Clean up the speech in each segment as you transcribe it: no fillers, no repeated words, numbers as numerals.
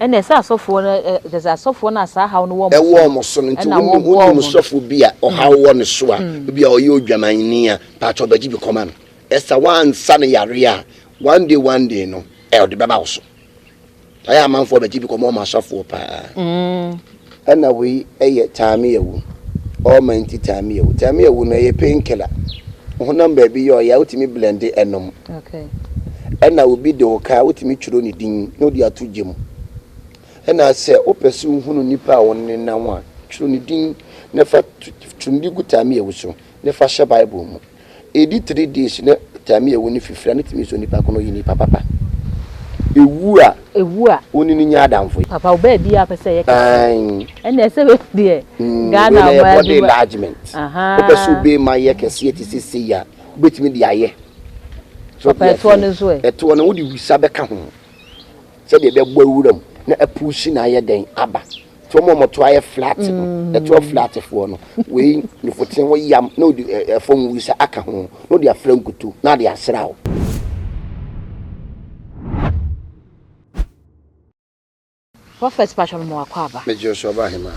Ɛna ɛsɛ asɔfoɔ no, kyerɛ sɛ asɔfoɔ no a saa haw no wɔ wɔn so. Ɛwɔ wɔn so no, nti Ɛna wonim wɔboa wonim wɔn. sɔfo bi a ɔhaw wɔ ne so a, ebi a ɔyɛ odwamanni a, paatɔ bɛgye bi kɔma no. Ɛsa wansa no yare a, one day, one day no, ɔde bɛba wo so. Ayɛ amanfoɔ bɛgye bi kɔma wɔn asɔfoɔ paa. Ɛna wei ɛyɛ taame awu. Almighty taame awu. Taame awu no ɛyɛ painkiller. Honam baabi yɛ ɔyɛ a, wotumi blend ɛnom. Ɛna obi de wo kaa, wotumi twerɛ ne din na wode ato gya mu. Ɛna sɛ wopɛ sɛ wohunu nipa a wɔne nam a, twerɛ ne din na fa twerɛ ne din gu taame awu so na fa hyɛ Bible mu. Ɛdi 3 days na taame awu no fifiri a, ne tumi sɛ nipa ko no ɔyɛ nipa papa. Ewu a Ewu a wone no nya adamfo. Papa, wo baabi a pɛ sɛ ɛyɛ kɛse. Ɛna ɛsɛ wei deɛ Wei Ghana na yɛ ɔman body adwuma. enlargement. Wopɛ sɛ wobɛma yɛ kɛseɛ te sɛ sei a, wobɛtumi de ayɛ. So Papa, wote ɛtoɔ aseɛ? no nso ɛ? Ɛtoɔ no, wode wisa bɛka ho sɛdeɛ ɛbɛbɔ awura mu na apuusi na ayɛ dɛn aba. Nti wɔn a wɔto ayɛ flat no, ɛtoɔ flat foɔ no, wei nufoten wo yam na wode ɛfam wisa aka ho na wode afra nkuto na ade asra wo. Prophet, patwa me wakɔ aba. Megye so, ɔba ahema.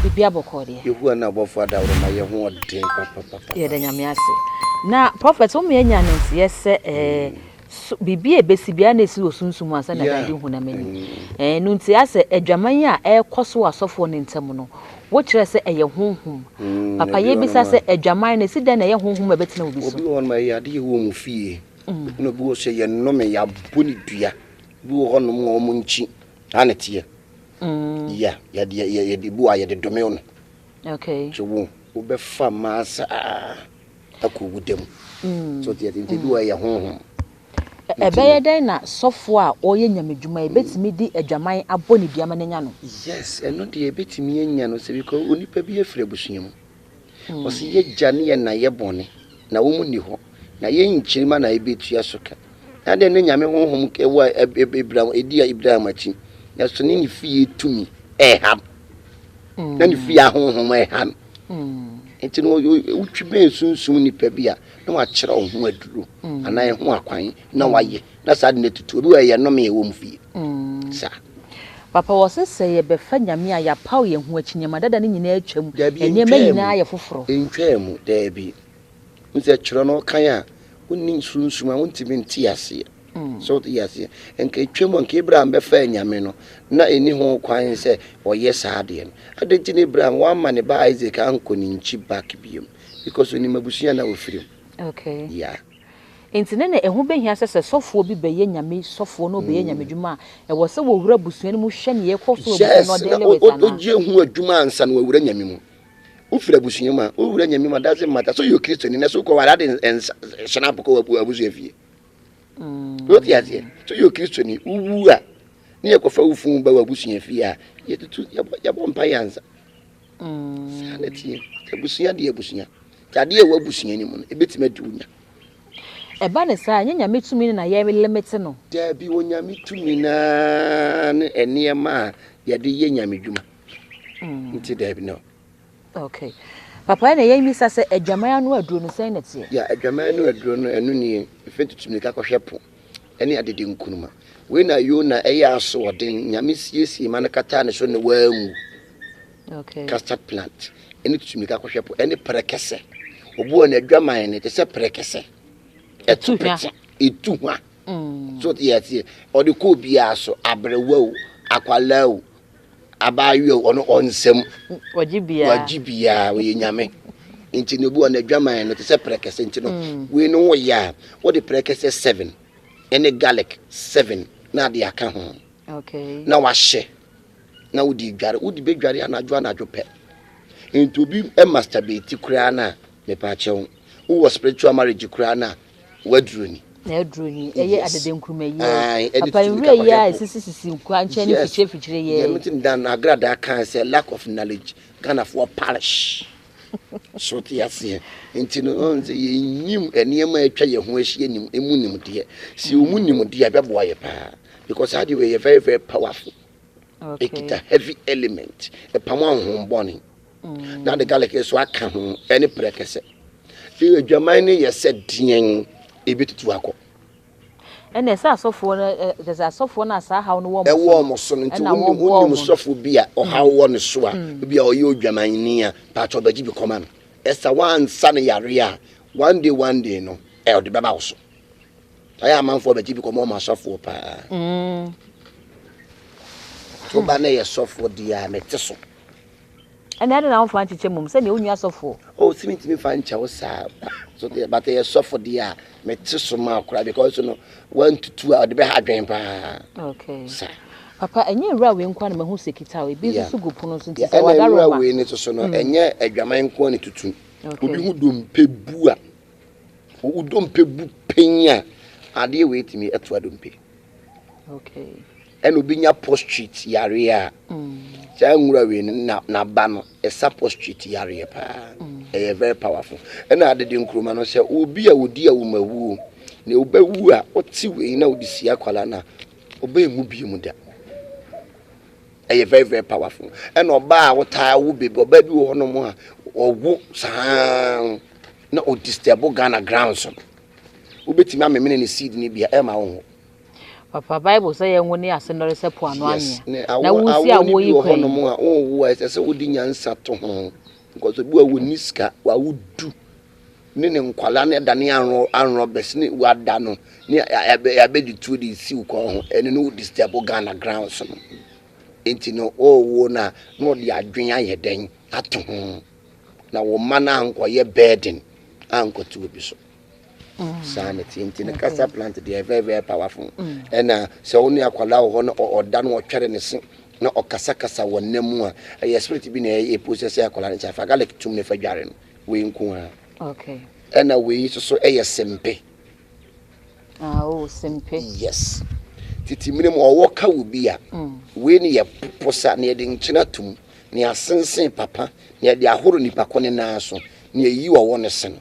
Biribi abɔkɔɔ deɛ? Yehowa na abɔfoɔ adaworoma, yɛ ho ɔden papapapa. Yɛda Nyame ase. Na prophet, wo anya ne nteɛ sɛ so, biribi a ɛbɛsi biara na ɛsi wɔ sunsum ansa na dade hunam ani. No nti asɛ adwaman a ɛrekɔ so wɔ asɔfoɔ no ntam no, wokyerɛ sɛ ɛyɛ honhom. Papa, Ebi wɔ yɛbisa nom sɛ adwaman no ɛsi dɛn na ɛyɛ honhom a ɛbɛtena obi so? Obi wɔ hɔ nom a ɛyɛ ade yɛ wɔ mu fie, na obi wɔ sɛ yɛ nnome, yɛabɔ ne dua. Obi wɔ hɔ nom a wɔn nkyi ha ne teɛ ya yɛde yɛde bu a yɛde dome no. Sɛ wo wobɛfa mmaa saa akɔ wu da mu so teɛ, nti ebi wɔ ɛyɛ honhom. Ɛbɛyɛ dɛn na sɔfoɔ a ɔyɛ nyamedwuma yɛbɛtumi de adwaman abɔ ne dua ma no anya no? Yes, ɛno deɛ ɛbɛtumi anya no sɛ because onipa bi afiri abusua mu, ɔsɛ yɛgya ne yɛ na yɛ bɔne na wɔn mu nni hɔ na yɛn nkyirima na yɛbɛtua so ka na deɛ ne Nyame honhom ɛwɔ Abraham ɛdi a Ibrahim akyi na so ne ne fie tumi ɛha na ne fie ahonhom ɛha no. Nti no wotwi bɛn sunsum nipa bi a na wakyerɛ wo ho aduro anaa ɛho akwan na wayɛ na saa de no atutu. Obi wɔ ɛyɛ nnome ɛwɔ mu fie saa. Papa, wɔ se sɛ yɛbɛfa Nyame a, yɛapaw yɛn ho akyi, nneɛma dada no nyinaa atwam, Dabi, nneɛma ntwaa mu. nyinaa yɛ foforɔ. Ntwaa mu, daabi. N sɛ twerɛ no kan a wonni sunsum a wontumi nte aseɛ sɛ wote aseɛ. Nka etwam a nka Abraham bɛfa Nyame no na ɛni ho kwan sɛ ɔyɛ saa adeɛ no ade. Nti no Abraham wamma ne ba Isaac ankɔ ne nkyi back biom because onim abusua na wɔfiri mu. Yeah. Nti ne na ɛho bɛhia sɛ sɔfoɔ bi bɛyɛ Nyame sɔfoɔ na ɔbɛyɛ nyame dwuma a, ɛwɔ sɛ wɔwura abusua no mu hwɛ neɛ ɛkɔ so wɔ abusua no Yes, ɔde na elevate anaa? ogye ho adwuma ansa na wawura Nyame mu. Wofiri abusua mu a, wowura Nyame mu a, doesn't matter. So yɛ Kristoni na so wokɔ ware ade nsa hyɛn apokɔ wɔ abusua fie. Wote aseɛ? So yɛ Kristoni, wowu a ne yɛkɔfa wo funu ba wɔ abusua fie a, yɛtutu yɛbɔ mpa yɛ ansa. Saa na teɛ. Abusua deɛ, abusua nti adeɛ a ɛwɔ abusua no mu no ɛbɛtumi adi wo nya. Ɛba ne saa, ɛnyɛ Nyame tumi no na yɛ limit no? Daabi, wɔ Nyame tumi naa ne nneɛma a yɛde yɛ Nyame dwuma, nti daabi no. Okay, papa, ɛna yɛmmisa sɛ adwaman ano aduro no, sɛn na teɛ? Ya, adwaman no aduro no, ɛno nie: efe tutu mirika kɔhwɛ po ɛne adede nkuruma. Wei na Yona ɛyɛ asoɔden, Nyame siesie ma no kataa ne so ne wanwu. Custard plant ɛne tutu mirika kɔhwɛ po ɛne prɛkɛsɛ. Obi wɔ n'adwaman no te sɛ prɛkɛsɛ, ɛto Ɛtu hwa. pete, ɛtu hwa. So te yɛ teɛ, ɔde kɔ obiara so, aberewa o, akwalaa o, abaayewa o, ɔno ɔnsɛm. Wɔgye biara. Wagye biara, ɔyɛ Nyame. Nti no obi wɔ n'adwaman no te sɛ prɛkɛsɛ. Nti no wei no woyɛ a, wode prɛkɛsɛ seven ɛne garlic seven na ade aka ho na wahyɛ na wode dware, wode bɛdware anadwo anadwo pɛ. Nti obi masturbate koraa no a, mepaakyɛw, wowɔ spiritual marriage koraa no a, waduro ni. Na aduro ni ɛyɛ adede nkuruma yi? Aye, ɛde Papa, tutu nwura mirika yi a kɔhwɛ po. ɛsisisisi nkwa nkyɛn ne fikyire fikyire yɛ yɛ. No ti dan agradaa kan sɛ lack of knowledge, Ghanafoɔ perish. So te aseɛ? Nti no ɔn sɛ yɛnyim nneɛma a atwa yɛn ho ahyia nim emu nimdeɛ. Sɛ ɔmu nimdeɛ a, ɛbɛboa yɛ paa because saa deɛ wei yɛ very very powerful. Ɛkita heavy element, ɛpam ahohombɔne na de garlic nso aka ho ɛne prɛkɛsɛ. Adwaman no yɛ sɛ deɛn, ɛbɛtutu akɔ. Ɛna ɛsɛ asɔfoɔ no ɛ kyerɛ sɛ asɔfoɔ no a saa haw no wɔ wɔn so no. Ɛwɔ wɔn so no nti Ɛna wonim wɔboa wonim wɔn no. sɔfo bi a ɔhaw wɔ ne so a ebi a ɔyɛ odwamanni a paatwa ɔbɛgye bi kɔma no. Ɛsa wansa no yare a one day one day no ɛ ɔde bɛba wo so. Ayɛ amanfoɔ bɛgye bi kɔma wɔn asɔfoɔ paa. Nti woba na ɛyɛ sɔfoɔ deɛ a mete so. Ɛna ɛde na womfa nkyekyɛ mmom sɛdeɛ wo nua sɔfoɔ. Oh, si mentumi mfa nkyɛ wo saa so deɛ but ɛyɛ sɔfo deɛ a mete so ma koraa because no wantutu a ɔde bɛha adwene paa. Okay. Saa. Papa, ɛnyɛ nwura wei nko ara na mahu sɛ kita o, ebi nso so gu pono so nti sɛ Ɛna wada nwura roma. wei no soso no ɛnyɛ adwaman nko ara na tutu. Okay. Obi ho dompe bu a, wo dompe bu pɛn a, adeɛ wei tumi ɛto adompe. Okay. Ɛna obi nya prostrate yareɛ a, saa nwura wei no na n'aba no ɛsa prostrate yareɛ paa. Ɛyɛ very powerful. Ɛna adede nkuruma no sɛ obi a odi awomawuo na ɔbɛwu a ɔte wei na ɔde si akwalaa no a ɔbɛnwu bio mu da. Ɛyɛ very very powerful. Ɛna ɔbaa a wotaa wo bebree, ɔbaa bi wɔ hɔnom a ɔwo saa na ɔdisturb Ghana grounds no. Wobɛtumi amemene ne seed no bi a ɛma wo ho. Papa, Bible sɛ yɛn ngo ne ase nnɔre sɛ po ano Yes, anwea. ne Na awo wosi awo ne awoɔ bi yi wɔ kwan. hɔnom a wɔnwo a ɛsɛ sɛ wode nyansa to ho because obi wɔ wɔnni sika wawo du ne ne nkwalaa ne ɛda ne anrɔ anrɔ bɛs ne wada no ne yɛabɛde tuo de si wo kɔn ho ɛno ne wo disturb Ghana grounds no nti no ɔwɔ no a na ɔde adwene ayɛ dɛn ato ho na wo mma no ankɔyɛ burden ankɔto obi so. Saa ne te nti no kasa plant deɛ very very powerful. Ɛna sɛ wo ne akwadaa wɔ hɔ na ɔda no ɔtwɛre ne se na ɔkasakasa wɔ nna mu a ɛyɛ spirit bi na ɛyɛ process akwadaa no nkyɛn fa garlic tum ne fa dware no wei nko ara. Okay. Ɛna wei nso so ɛyɛ sempe. Ah, oh, sempe. Yes. Tete mmerɛ mu ɔwɔ ka wo bi a wei ne yɛ posa na yɛde nkyene atom na yɛasensen papa na yɛde ahoro nipa ko ne nan so na yɛyi ɔwɔ ne se no.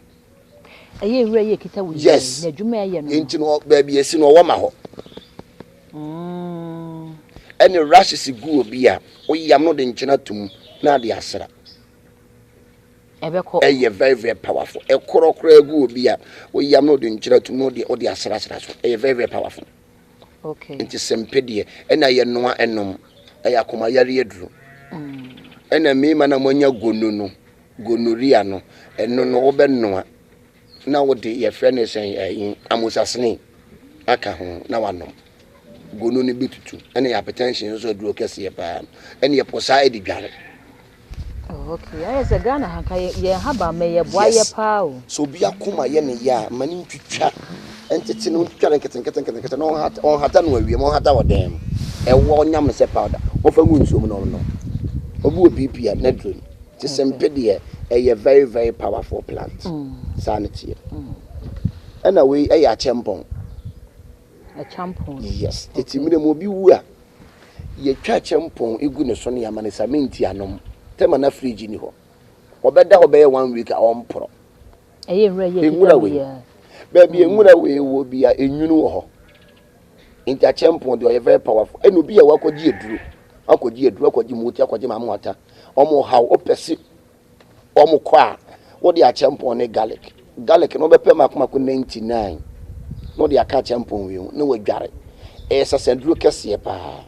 Ɛyɛ nwura yi ekita wo yi. Yes. Na adwuma ɛyɛ no. Nti no baabi esi no ɔwɔ ma hɔ. Ɛne rashes gu obi a woyam no de nkyene atom na ade asra. Ɛbɛkɔ. Ɛyɛ very very powerful. Ɛkorɔ koraa gu obi a woyam no de nkyene atom na ɔde asrasra so. Ɛyɛ very very powerful. Okay. Nti sempe deɛ ɛna yɛ noa ɛnom ɛyɛ akoma yare aduro. Ɛna mmarima na moanya gono no gonorrhea no ɛno no wobɛnoa na wode yɛfrɛ no sɛn ɛyi amosasene aka ho na wanom. Gono no bɛtutu. Ɛna yɛ hypertension nso aduro kɛseɛ paa. Ɛna yɛ po saa ɛde dware. Oh, okay. Ayɛ sɛ Ghana ha nka yɛn haba mɛ yɛ boa yɛ paa o. So obi akoma yɛ ne yɛ a ma ne ntwitwa ntete no ntwitwa no nketenkete nketenkete na ɔnhata ɔnhata no awie ma ɔnhata wɔ dan mu. Ɛwɔ ɔnyam no sɛ powder. Ɔfa ngu nsuo mu na ɔnom. Obi wɔ BP a na duro no. Te sempe deɛ ɛyɛ very very powerful plant. Saa ne teɛ. Ɛna wei ɛyɛ akyɛmpɔn. Akyɛmpɔn. Yes. Tete mmerɛ mu obi wu a yɛtwa akyɛmpɔn egu ne so ne yɛama ne samenti anom. Tɛma na fridge ni hɔ. Ɔbɛda hɔ bɛyɛ one week a ɔmporɔ. Ɛyɛ nwura yi Nwura ekita wei. wo yi. Baabi nwura wei wɔ bi a enwunu wɔ hɔ. Nti akyɛmpɔn deɛ ɔyɛ very powerful. Ɛna obi a wakɔgye aduro, akɔgye aduro, akɔgye moti, akɔgye maame wata. Ɔmo haw, wopɛ se ɔmo kɔ a, wode akyɛmpɔn ne garlic. Garlic no wobɛpɛ mako mako 99 na wode aka akyɛmpɔn wei ho na wadware. Ɛyɛ sasaduro kɛseɛ paa.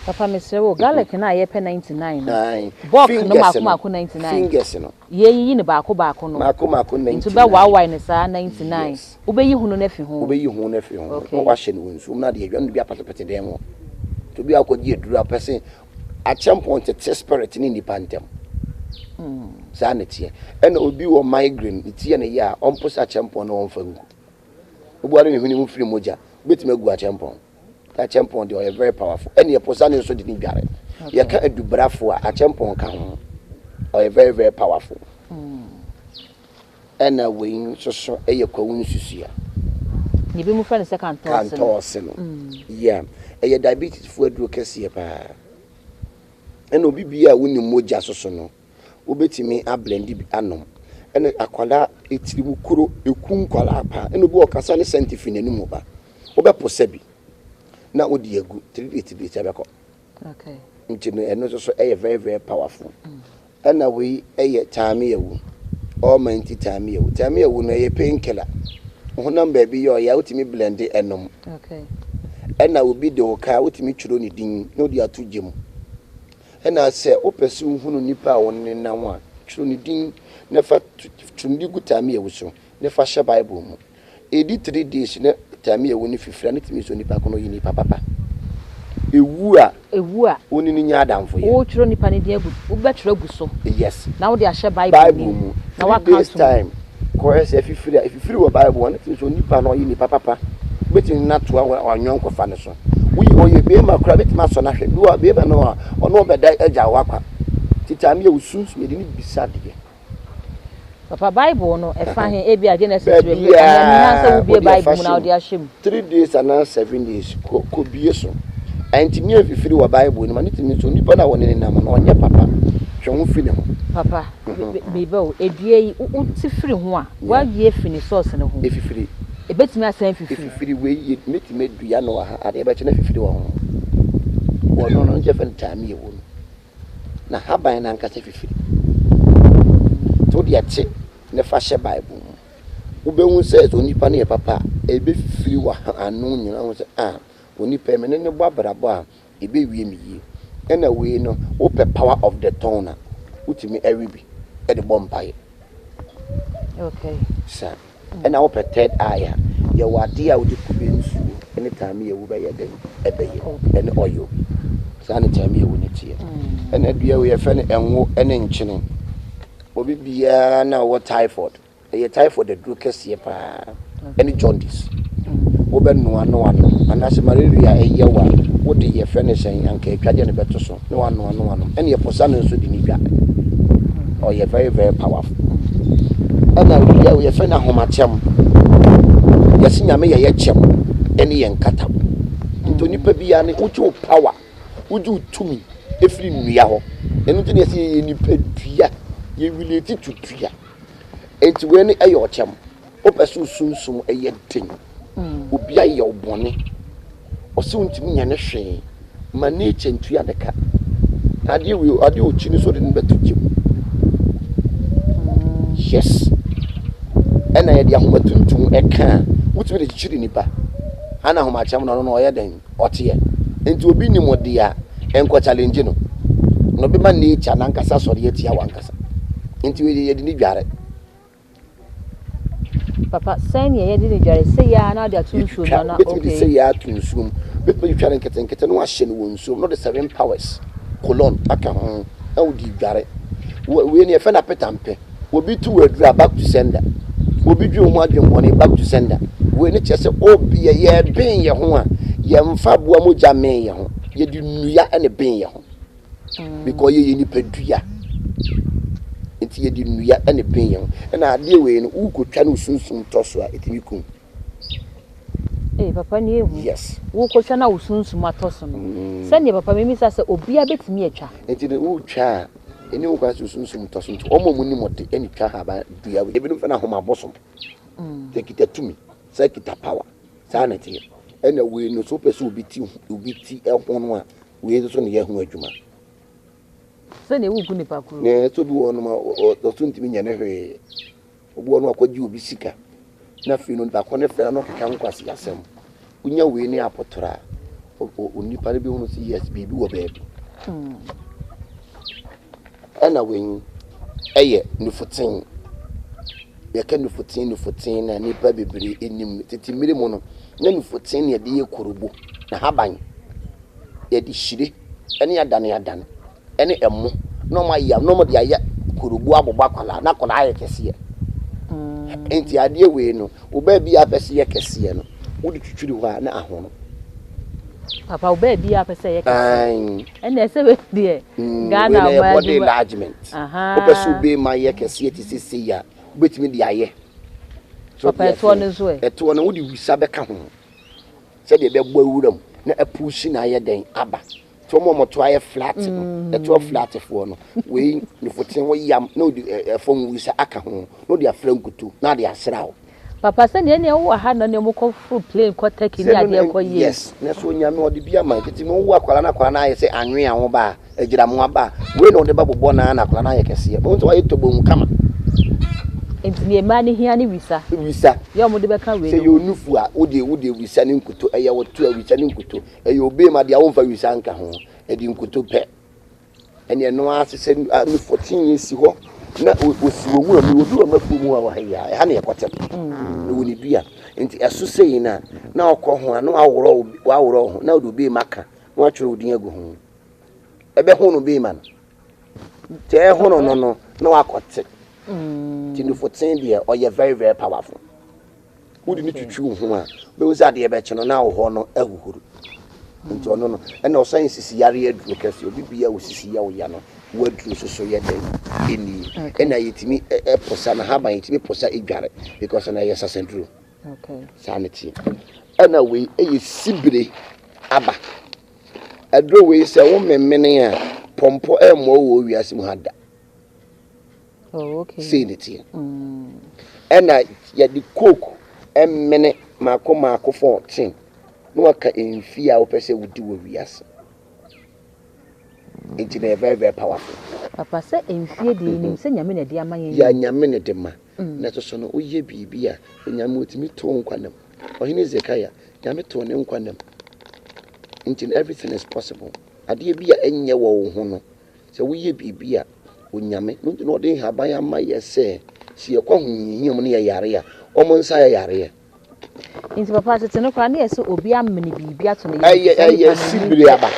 Papa mesrɛ wo garlic na yɛpɛ 99 no. Aye. Bulk no Fingers mako mako 99. Fingers no. Yɛyiyi ne baako baako no. Mako mako 99. Nti wobɛwaawae ne saa 99. Yes. Wobɛyi hunu no afi ho. Wobɛyi ho no afiri ho. Okay. Na wahyɛ no wɔ nsuom na ade adwa no bi apɛtɛpɛtɛ dan mu. Nti obi akɔgye aduro apɛ sɛ akyɛmpɔn tete spirit ne nipa ntam. Saa ne teɛ. Ɛna obi wɔ migraine ne ti yɛ ne yɛ a ɔmpo sɛ akyɛmpɔn na ɔmfa ngu. Obi ne ne hwene mu firi mogya wobɛtumi agu akyɛmpɔn. Akyɛmpɔn deɛ ɔyɛ very powerful. Ɛna yɛpo sa ne nso de ne dware. Yɛka adubrafo a akyɛmpɔn ka ho. Ɔyɛ very very powerful. Ɛna wei nso so ɛyɛ kwawu nsusua. Ne bi mu frɛ no sɛ kantɔɔse no. Kantɔɔse no. Yeah. Ɛyɛ diabetes fo aduro kɛseɛ paa. Ɛna obi bia a wonim mogya soso no, wobɛtumi ablend bi anom. Ɛna akwadaa etiri mu kuro eku nkwadaa paa. Ɛna obi wɔ kasa ne sɛnti fi n'anim ba. Wobɛposa bi na wode agu 3 days 3 days ɛbɛkɔ. Okay. Nti no ɛno nso so ɛyɛ very very powerful. Ɛna wei ɛyɛ taame awu. Almighty taame awu. Taame awu no ɛyɛ painkiller. Honam baabi yɛ ɔya wotumi blende ɛnom. Okay. Ɛna obi de wo ka wotumi twerɛ ne din na wode ato gya mu. Ɛna sɛ wopɛ sɛ wohunu nipa a wo ne nam a, twerɛ ne din na fa twerɛ ne din gu taamia wo so na fa hyɛ Bible mu. Ɛdi 3 days na taamia wo ne fifiri a ne tumi sɛ nipa ko no ɔyɛ nipa papa. Ewu a Ewu a wo ne no nya adamfo yɛ. Wotwerɛ nipa no din agu, wobɛtwerɛ agu so. Yes. Na wode ahyɛ Bible Bible mu. mu. Na 3 waka days ato mu. time kɔhwɛ sɛ afifiri a efifiri wɔ Bible hɔ ne tumi sɛ onipa no ɔyɛ nipa papa. Wobɛtumi no atoa wanyɔnkofa no so. Woyi ɔyɛ bɛrima koraa bɛtumi asɔ no ahwɛ. Bi wɔ bɛrima no a ɔno ɔbɛda agya wo akwa. Nti taame yɛ wo sunsum yɛde ne bisa adeɛ. Papa, Bible no ɛfa he? Ebi a Genesis kyerɛ bi anaa mihia sɛ wobie wode Bible ɛfa mu na hyɛ wode ahyɛ mu. 3 days anaa 7 days kɔ kɔ bie so. Ɛntumi amfifiri wɔ Bible no mu a ne tumi nso nipa no a wɔne ne nam no ɔnyɛ papa. Hwɛ ho fi ne ho. Papa, meba o, edua yi wote firi ho a, woayi afiri ne source no ho. Efifiri. Ebetumi asan fifiri. Efifiri wei yɛ mɛtumi adua no wɔ ha adeɛ bɛkyɛ na fifiri wɔ ho. Wɔ no no nkyɛ fɛ no taame ɛwɔ no. Na haban no ankasa fifiri. Nti wode ɛte ne fa hyɛ Bible mu. Wobɛhu sɛ sɛ onipa no yɛ papa a, ɛbɛfifiri wɔ ano nyinaa ho sɛ ah onipa yi me ne no bɔ abrabɔ a ɛbɛwie me yie. Ɛna wei no wopɛ power of the tongue a wotumi ɛwe bi ɛde bɔ mpaeɛ. Saa. Ɛna wopɛ third eye a yɛwɔ adeɛ a wode kube nsuo ɛne taame yɛwu bɛyɛ den ɛbɛyɛ ɛne oil bi. Saa ne taame yɛwu ne teɛ. Ɛna dua wei yɛfrɛ no ɛnwo ɛne nkyene. Obi biara na ɔwɔ typhoid ɛyɛ typhoid aduro kɛseɛ paa ɛne jaundice. Wobɛnoa na wanom anaasɛ malaria ɛyɛ wo a wode yɛfrɛ no sɛn anka atwadeɛ no bɛto so na wanoa na wanom. Ɛne yɛposa no nso de ne dwa. Ɔyɛ very very powerful. Ɛna dua wei yɛfrɛ no ahomakyɛm. Yɛse Nyame yɛ yɛ kyɛm ɛne yɛn nkatabo. Nti onipa biara no wogye wo power, wogye wo tumi ɛfiri nnua hɔ. Ɛno nti na yɛse yɛyɛ nipa dua. Yɛ relate to dua. Nti wei no ɛyɛ ɔkyɛm. Wopɛ sɛ osunsum ɛyɛ den. Obi ayɛ wo bɔne. Ɔsɛ wontumi nyɛ ne hwee. Ma nature ntua ne ka. Adeɛ wei adeɛ ɔkyi no so de no bɛto gya mu. Yes. Ɛna yɛde ahoma tuntum ɛka a wotumi de kyekyere nipa. Ana ahomakyɛm no ɔno no ɔyɛ den ɔteɛ. Nti obi nim ɔde a ɛnkɔ challenge no. Na ɔbɛma nature nankasa sɔre atia wankasa. Nti wei yɛde ne dware. Papa, sɛn ne yɛde ne dware? Sɛ yɛ a na wode ato nsuo mu ana? Wobɛtumi de sɛ yɛ ato nsuo mu. Wobɛtumi atwitwa no nketenkete na wahyɛ no wɔ nsuo mu na wode seven powers cologne aka ho na wode dware. Wei no yɛfrɛ no apetampe. Obi tu wɔ aduru a back to sender. Obi dwe wo ho adwemmɔne back to sender. Wei no kyerɛ sɛ obi yɛben yɛ ho a yɛmfa aboa mogya men yɛ ho. Yɛde nnua ne ben yɛ ho. Because yɛyɛ nipadua. Nti yɛde nnua ne ben yɛ ho. Ɛna adeɛ wei no wokɔtwa no sunsum tɔ so a ɛtumi kum. Ee, papa, ni ehu. Yes. Wokɔtwa na wo sunsum atɔ so no. Sɛdeɛ papa mimisa sɛ obiara bɛtumi atwa. Nti no wotwa a ɛni wo kwan sɛ sunsum tɔ so nti wɔn a wɔn nim ɔde ɛne twa haban dua wei. Ebinom fɛ no ahomabosom. Sɛ kita tumi, sɛ kita power. Saa na ɛteɛ. Ɛna wei no so wopɛ sɛ obi ti obi ti ɛho no a wei nso so ne yɛ ho adwuma. Sɛdeɛ wogu nipa koro. Na ɛsɛ obi wɔ hɔnom a ɔso ntumi nyɛ ne hwee. Obi wɔ hɔ no akɔgye obi sika. Na afei no nipa ko ne frɛ no ɔkeka nkwasi asɛm. Wonya wei ne apɔtɔrɔ a onipa no bɛhunu sɛ yes biribi wɔ baabi. Ɛna wei ɛyɛ nufuten. Yɛka nufuten nufuten na nipa bebree anim. Tete mmere mu no na nufuten na yɛde yɛ korobo na haban. Yɛde hyire ɛne adane adane ɛne ɛmo na ɔmo ayɛ na ɔmo de ayɛ korobo abobɔ akwadaa na akwadaa ayɛ kɛseɛ. Nti adeɛ wei no wo baabi a apɛ sɛ yɛ kɛseɛ no wode twitwiri hɔ a na ahono. Papa, wo baabi a apɛ sɛ yɛ kɛseɛ. Ɛna ɛsɛ wei deɛ Ghana wei na yɛ body enlargement. Wopɛ sɛ obe ma yɛ kɛseɛ te sɛ sei a wobɛtumi de ayɛ. Papa, ɛtoɔ no nso ɛ? Ɛtoɔ no wode wisa bɛka ho sɛdeɛ ɛbɛbɔ awura mu na apusi na ayɛ dɛn aba. Nti wɔn a wɔto ayɛ flat no ɛtoɔ flat foɔ no wei nufoten wo yam na wode ɛfam wisa aka ho na wode afra nkutu na ade asra wo. Papa, sɛnea ɛnea wowɔ ha na nea wɔkɔ foro plane kɔ Turkey ne adeɛ kɔ yie. Yes, na so Onyame ɔde bi ama tete mu wo akwara na akwara na ayɛ sɛ anwe a wo ba a agyiramoa ba a wei na ɔde ba bobɔ na na akwara na ayɛ kɛseɛ. Wɔn nso ayɛ tɔbɔ kama. Nti nea mmaa no hia ne wisa. Wisa. Yɛ wɔn de bɛka wei no. Sɛ yɛ onufu a, wode wode wisa ne nkuto. Ɛyɛ wo to a, wisa ne nkuto. Ɛyɛ obeema deɛ a, womfa wisa nka ho. Ɛde nkuto pɛ. Ɛne ɛno ara sɛ nufoɔ tee si hɔ na ɔsi wɔ nwura mu. Obi wɔ m'afuo mu wɔ ha yi a, ɛha na yɛkɔtɛm. Mewɔ ne dua. Nti ɛso sei no a, na ɔkɔ ho a, na waworɔ waworɔ ho, na wode obeema ka, na watwerɛ wo din agu ho. Ɛbɛho no beema no. Nti ɛhono no no, na wakɔte. Nti nufoten deɛ, ɔyɛ very very powerful. Wode no twitwi wo ho a, wobɛhu sɛ adeɛ bɛkye no na wo hɔ no ahuhuru. Nti ɔno no, ɛna ɔsan sisi yareɛ aduro kɛse. Obi bia wo sisi yɛ wo ya no, w'aduro soso yɛ dɛn? Ɛni. Ɛna yɛtumi ɛposa no, haban yɛtumi posa edware because na ɛyɛ sasaduro. Saa ne teɛ. Ɛna wei ɛyɛ sibire aba. Aduro wei sɛ wo memene a, pɔmpɔ ɛmmɔ wɔ wiase mu ha da. Oh, okay. Sei ne teɛ. Ɛna yɛde coke mene mako mako 14 na waka mfie a wopɛ sɛ wodi wɔ wiase. Nti na yɛ very very powerful. Papa sɛ mfie deɛ yɛnim sɛ Nyame na ɛde ama yɛn. Yɛ Nyame na ɛde ma. Na ɛso so no woyɛ biribi a Onyame otumi to wo nkwa nam. Ɔhene Hezekiah, Nyame too ne nkwa nam. Nti no everything is possible. Adeɛ bi a ɛnyɛ wɔ wo ho no, Sɛ woyɛ biribi a, Onyame no nti na ɔde nhaban ama yɛ sɛ, sɛ yɛkɔ ahohiahia mu na yɛyare a, wɔn nsa yɛ yareɛ. Nti papa tete no koraa na yɛ sɛ obi amene biribi ato ne yam. Ɛyɛ ɛyɛ sibire aba.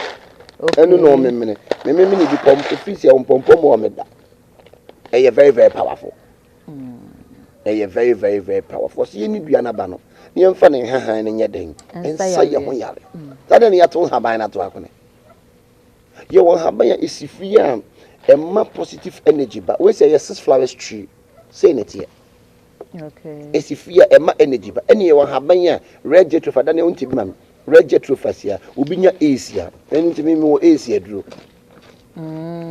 Ɛno na ɔmemene. Mememene bi pɔm efiri sɛ mpɔmpɔ mu ɔmeda. Ɛyɛ very very powerful. Ɛyɛ very very very powerful. Ɔsɛ yɛn dua n'aba no na yɛmfa ne nhahan no nyɛ dɛn nsa yɛ ho yare. Saa dɛn na yɛato nhaban no ato akone. Yɛwɔ nhaban a esi fie a ɛma positive energy ba. Wei sɛ ɛyɛ six flowers tree. Sei na ɛteɛ. Okay. Esi fie a ɛma energy ba. Ɛne yɛwɔ nhaban a red jatropha da ne wonte bi ma me. Red jatropha si a obi nya AIDS a. Ɛno nti me mewɔ AIDS aduro.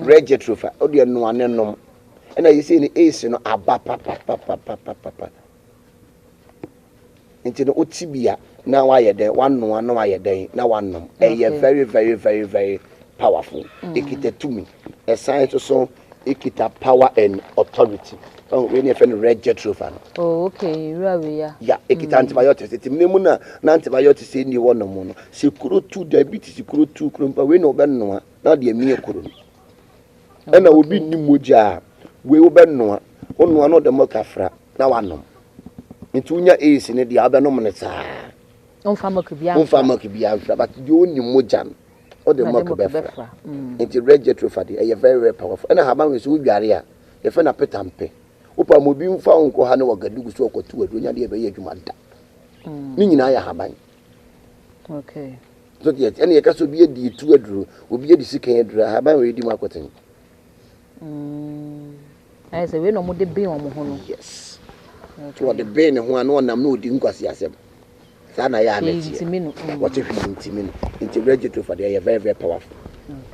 Red jatropha wode ɛnoa ne nom. Ɛna yɛsei no AIDS no aba papapapapapa. Nti no wote bi a na wayɛ dɛn wanoa na wayɛ dɛn na wanom. Ɛyɛ very very very very powerful. Ekita tumi. Ɛsan nso so ekita power and authority. Oh, wei ne yɛfrɛ no red jatropha no. Oh, okay, nwura wei ya. Ya, ekita antibiotics. Nti mene mu na na antibiotics nni hɔ nom no. Sɛ kuro tu diabetes kuro tu kuro mpa wei na wɔbɛnoa na ɔde amia kuro no. Ɛna obi nni mogya a, wei wobɛnoa. Wonoa na ɔde milk afra na wanom. Nti wonya AIDS no deɛ wobɛnom no saa. Womfa milk biara mfra. Womfa milk biara mfra but deɛ ɔnni mogya no wode milk bɛfra. Nti red jatropha deɛ ɛyɛ very very powerful. Ɛna haban wei so wodware a yɛfrɛ no apetampe. Wopɛ ma obi mfa wo nkɔ ha ne Wagadugu so ɔkɔto aduro nya deɛ ɛbɛyɛ adwuma da. Ne nyinaa yɛ haban. Okay. So deɛ ɛna yɛka sɛ obi adi etu aduro, obi adi sikan aduro, ahaban wei di mu akɔten. Ayɛ sɛ wei na wɔde ben wɔn ho no. Yes. Okay. Wɔde ben ne ho a na ɔnam na ɔdi nkwasi asɛm. Saa na yɛ a na ɛteɛ. Ntumi no. Wɔte hwee ntumi no. Nti red jatropha deɛ ɛyɛ very very powerful.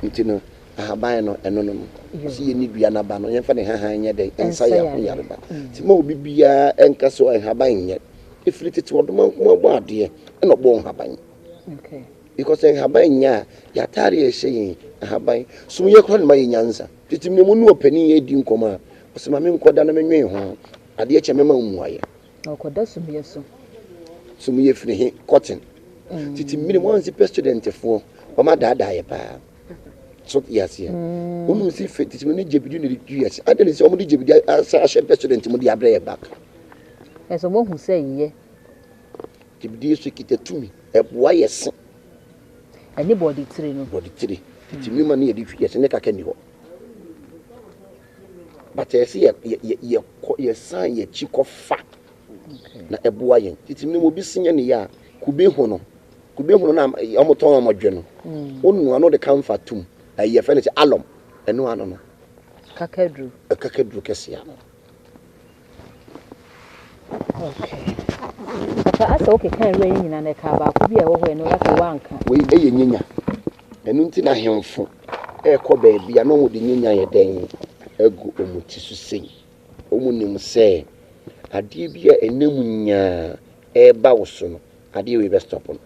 Nti no ahaban no ɛno no no. Ɔsi yɛ ne dua n'aba no yɛmfa ne hahan nyɛ dɛn nsa yɛ ho yareba. Nti ma obi biara ɛnka sɛ nhaban nyɛ. Ɛfiri tete ɔdoma nko abɔ adeɛ ɛna ɔbɔ nhaban. Okay. Because nhaban nyɛ a yɛataare a ɛhyɛ yɛn ahaban so yɛ koraa na ma yɛ nyansa. Tete mu ne ɔpanin yɛ di nkɔmɔ a ɔsɛ ma menkɔda na menwen ho adeɛ kyɛ mɛma wo mmuaeɛ. Ɔkɔda sumyɛ so. Sumyɛ firi he cotton. Tete mmiri mu ansi pɛ studentfoɔ wɔn adaadaa yɛ paa. So yɛ aseɛ. Wɔn mu si fɛ tete mu ne gyebidi na de du yɛ ase. Adɛn ne sɛ wɔn de gyebidi asa ahyɛ pɛ student mu de abrɛ yɛ back. Ɛsɛ wɔn hu sɛ yɛ. Gyebidi so kita tumi ɛboa yɛ se. Ɛne bɔde tire no. Bɔde tire. Tete mmiri mu ne yɛde twi yɛ se ne kaka ni hɔ. But ɛsɛ yɛ yɛ yɛ kɔ yɛsan yɛ akyi kɔfa na ɛboa yɛn. Tete mmiri mu obi se nyɛ ne yɛ a kube ho no kube ho no na wɔn tɔn wɔn dwe no. Onua no de kamfa tum. Ɛyɛ yɛfrɛ no sɛ alum ɛno ano no. Kakaduru. Kakaduru kɛse ano. Okay. Papa asɛ wokeka nwura yi nyinaa na ɛkaa baako bi a ɛwɔ hɔ ɛno asɛ woanka. Wei ɛyɛ nyenya. Ɛno nti na ahemfo ɛrekɔ baabi a na wɔde nyenya yɛ dɛn agu wɔn ti so sei. Wɔn nim sɛ adeɛ bi a ɛnam nyaa ɛreba wo so no, adeɛ wei bɛ stop no.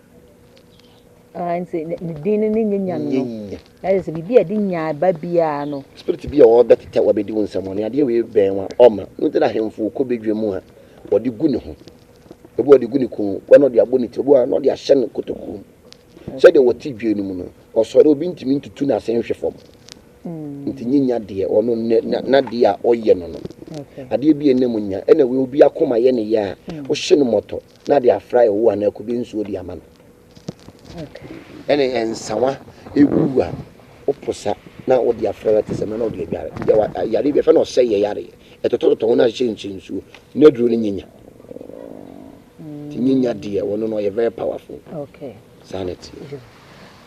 Ah, nti ne din no ne nyenya no. Nyenya. Na kyerɛ sɛ biribi a ɛde nya ba biara no. Spirit bi a ɔbɛtetɛ wabɛdi wo nsam ɔne adeɛ wei bɛn wa ɔma. No nti na ahemfo kɔ badwa mu a wɔde gu ne ho. Ebi wɔde gu ne kɔn mu, wɔn ɔde abɔ ne ti, ebi wɔn ɔde ahyɛ ne kotokuo mu. Sɛdeɛ wɔte dwa no mu no, ɔsɔre obi ntumi ntutu n'ase nhwe fam. Nti nyenya deɛ ɔno n'adeɛ a ɔyɛ no no. Adeɛ bi a ɛnam nya ɛna wei obi akoma yɛ ne yɛ a, wohye no mmɔtɔ na de afra ɛwo anaa kube nsuo de ama no. Ɛne nsawa egu a woposa na wode afra no te sɛ na wode adware. Yare bi ɛfɛ na ɔsɛ yɛ yare. Ɛtotɔtotɔ ho na ahyehyɛ nhyɛ nsuo na aduro no nyenya. Nti nyenya deɛ ɔno no ɔyɛ very powerful. Okay. Saa na ɛteɛ.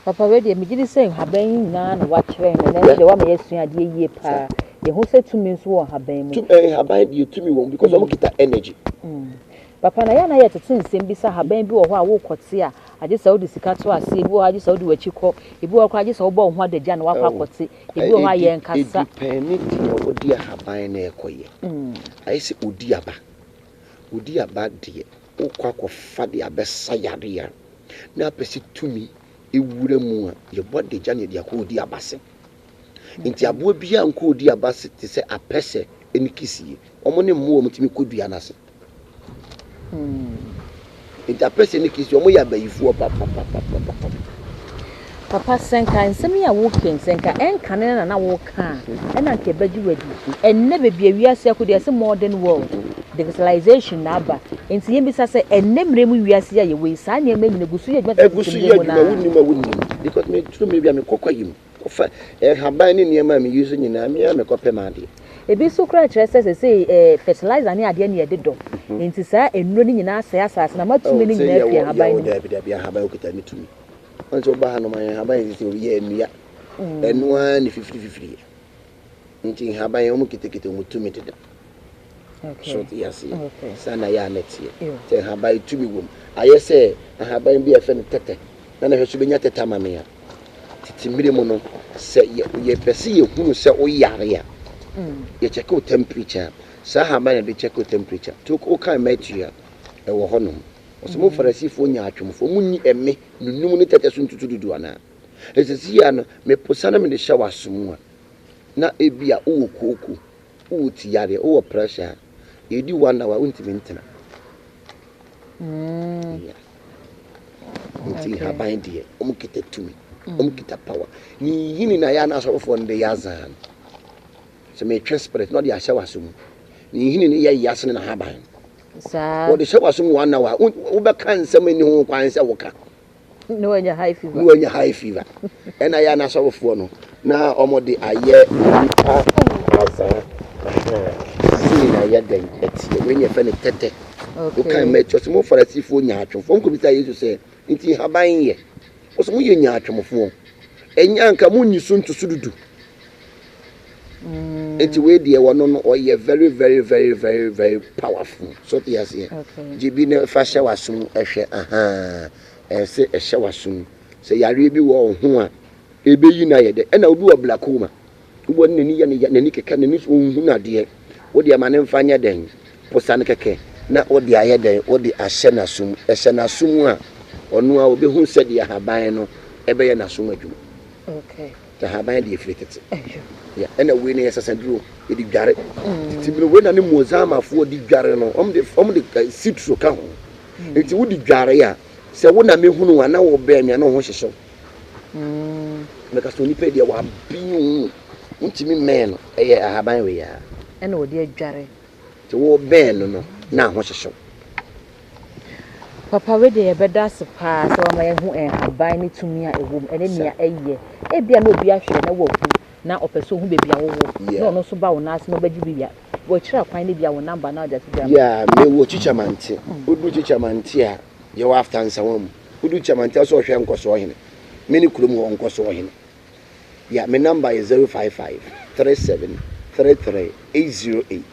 Papa wei deɛ megye di sɛ nhaban yi nyinaa na wakyerɛ no nanso deɛ wama yɛasua adeɛ yie paa. Yɛhu sɛ tumi nso wɔ nhaban mu. Tum eh, nhaban deɛ tumi wɔ mu because wɔn kita energy. Papa na yɛ a na yɛtete nsɛm bi sɛ ahaban bi wɔ hɔ a wokɔte a agye sɛ wode sika to aseɛ, ebi wɔ hɔ agye sɛ wode w'akyi kɔ, ebi wɔ hɔ koraa agye sɛ wobɔ wo ho adagya na wakɔ akɔte, ebi wɔ hɔ a yɛnkasa. Edipɛne deɛ wode ahaban no rekɔyɛ. Ayɛ sɛ odi aba. Odi aba deɛ wokɔ akɔfa de abɛsa yareɛ a na apɛ sɛ tumi wura mu a, yɛbɔ adagya na yɛde akɔ odi aba ase. Nti aboa biara nkɔ odi aba ase te sɛ apɛsɛ ne kisie. Wɔn ne mmoa a wɔtumi kɔ dua no ase. Nti apɛsɛ ne kisie wɔn yɛ abayifoɔ papapapapapa. Papa sɛ nka nsɛm yi a woka yi sɛ nka ɛnkane na na woka a ɛna nka ɛbɛgye wadi. Ɛnnɛ baabi a wiase akɔdu yɛse modern world, digitalization na aba. Nti yɛmmisa sɛ ɛnnɛ mmerɛ mu wiase yi a yɛwɔ yi saa nneɛma yi nyina gu so yɛ adwuma te sɛ Ɛgu tete so mmerɛ yɛ mu no adwuma ara? wonim a wonim because meturu mmerɛ bi a mekɔ kwayi mu kɔfa nhaban ne nneɛma a me use nyinaa me ara mekɔpɛ m'adeɛ. Ebi nso koraa kyerɛ sɛ seesei eh, fertilizer ne adeɛ na yɛde dɔ. Nti saa nnuro no nyinaa asɛe asase no ama Oh, tumi no sɛ nyinaa afi yɛwɔ ahaban yɛwɔ no mu. daabi daabi ahaban okita ne tumi. Wɔn sɛ woba hanom a nhaban yɛ sɛ yɛ nnua. Ɛno ara ne fifiri fifiri yɛ. Nti nhaban yɛ wɔn kitakita wɔn tumi deda. So te aseɛ. Saa na yɛ a na ɛteɛ. Sɛ nhaban tumi wɔ mu. Ayɛ sɛ ahaban bi a yɛfrɛ no tɛtɛ. Na na hwɛ so bɛnya tɛtɛ ama me a. Tete mmere mu no, sɛ yɛpɛ sɛ yɛhunu sɛ woyare a, yɛkyɛke wo temperature a, saa ahaban na yɛde kyɛke wo temperature. Nti wokan Matthew a, ɛwɔ hɔnom. Ɔsɛ mo Farisifoɔ nyaatwomfoɔ, monni ɛme, nunum ne tɛtɛ so ntutu dudu anaa? Ɛsɛ sɛ yia no, meposa na mede hyɛ w'aso mu a, na ebia wowɔ kooko, wowɔ ti yareɛ, wowɔ pressure a, ɛdi one hour wontumi ntena. Yeah. Nti nhaban deɛ, wɔn kita tumi, wɔn kita power. Ne nhini na yɛ a na asɔfofoɔ no de yɛ azaa no. Sɛ metwe spirit na ɔde ahyɛ w'aso mu. Ne nhini no yɛ ya sene n'ahaban. Saa. Wɔde hyɛ w'aso mu one hour, wobɛka nsɛm nni ho kwan sɛ woka. Na wanya high fever. Na wanya high fever. Ɛna yɛ a na asɔfofoɔ no na wɔde ayɛ nipa azaa. Sei na yɛ dɛn ɛteɛ. Wei ne yɛfrɛ no tɛtɛ. Wokan Matthew ɔsɛ mo Farisifoɔ nyaatwomfoɔ. Wɔkɔbisa Yesu sɛ, nti nhaban yɛ? Ɔsɛ moyɛ nyaatwomfoɔ. Ɛnyɛ anka monyi so ntoso dudu. Nti wei deɛ wɔno no ɔyɛ very very very very very powerful. So te aseɛ. Gye bi na fa hyɛ w'aso mu ɛhwɛ ahaa. Ɛsɛ ɛhyɛ w'aso mu. Sɛ yareɛ bi wɔ wo ho a, ɛbɛyi no ayɛ dɛ. Ɛna obi wɔ glaucoma. Wobɔ ne n'ani yɛ ne ya, n'ani keka, n'ani so ɔnhu adeɛ. Wo deɛ ma ne mfa nyɛ dɛn? Posa no kɛkɛ na wode ayɛ dɛn? Wode ahyɛ n'aso mu. Ɛhyɛ n'aso mu a, ɔno ara ɔbɛhu sɛdeɛ ahaban no ɛbɛyɛ n'aso mu adwuma. Okay. Ahaban deɛ ɛfiri tete. Yeah, ɛna wei no yɛ sasaduro, yɛde dware. Tete bi no wei na ne Mozamafoɔ de dware no, wɔn de wɔn de eh, citro ka ho. Nti wode dware a, sɛ wo na mehunu a na wobɛn me a na wo ho hyehye wo. Mɛka sɛ onipa yi deɛ waben o, wontumi mmɛn no, ɛyɛ ahaban wei ara. Ɛna wɔde adware. Nti wobɛn no no na ho hyehye wo. Papa wei deɛ yɛbɛda ase paa sɛ wama yɛahu nhaban ne tumi a ɛwɔ mu ɛne nea ɛyɛ. Ebia na obi ahwɛ na wahu na ɔpɛ sɛ ohu baabi a wowɔ na ɔno nso ba wo nan ase na ɔbɛgye bi a, wɔakyerɛ akwan no bi a wo number na ɔde ato dwa ama. Yeah, mewɔ Kyikyamanti. Wodu Kyikyamanti a, yɛwɔ after Nsawam mu. Wodu Kyikyamanti a, wosɛ ɔhwɛ Nkɔsoɔ Hene. Me ne kurom hɔ Nkɔsoɔ Hene. Yeah, me number yɛ 055 37 33 808.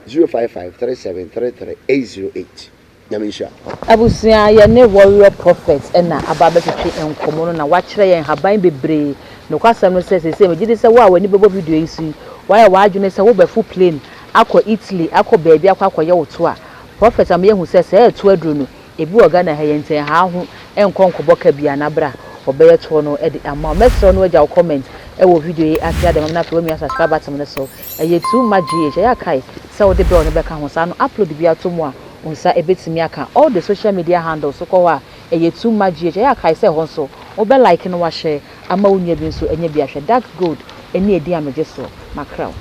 055 37 33 808. Nyame nhyira. Abusua, yɛne Warrior Prophet na aba abɛtwetwe nkɔmmɔ no na wakyerɛ yɛn nhaban bebree. Nokwasɛm no sɛ, seesei megye di sɛ wo a w'ani bɛbɔ video yi so yi, woayɛ w'adwene sɛ wobɛfo plane akɔ Italy akɔ baabi akɔ akɔyɛ wo to a, Prophet ama yɛahu sɛ saa ɛto aduro no, Ebi wɔ Ghana ha yi nti ɛnha wo ho nkɔ nkɔbɔ ka biara na bra wɔbɛyɛ toɔ no de ama wo. Mɛsrɛ wo na wagya wo comment wɔ video yi ase ade ma me na afei wamia subscribe button no so. Ɛyɛ too much GH. Ɛyɛ a kae sɛ wode bell no bɛka ho saa no upload bi ato mu a wo nsa ɛbɛtumi aka. All the social media handles wokɔ hɔ a ɛyɛ too much GH. Ɛyɛ a kae sɛ ɛhɔ nso wobɛ like na wahyɛ ama wo nua bi nso anya bi ahwɛ. Dark Gold ɛne ɛdin a megye soɔ. Makra wo.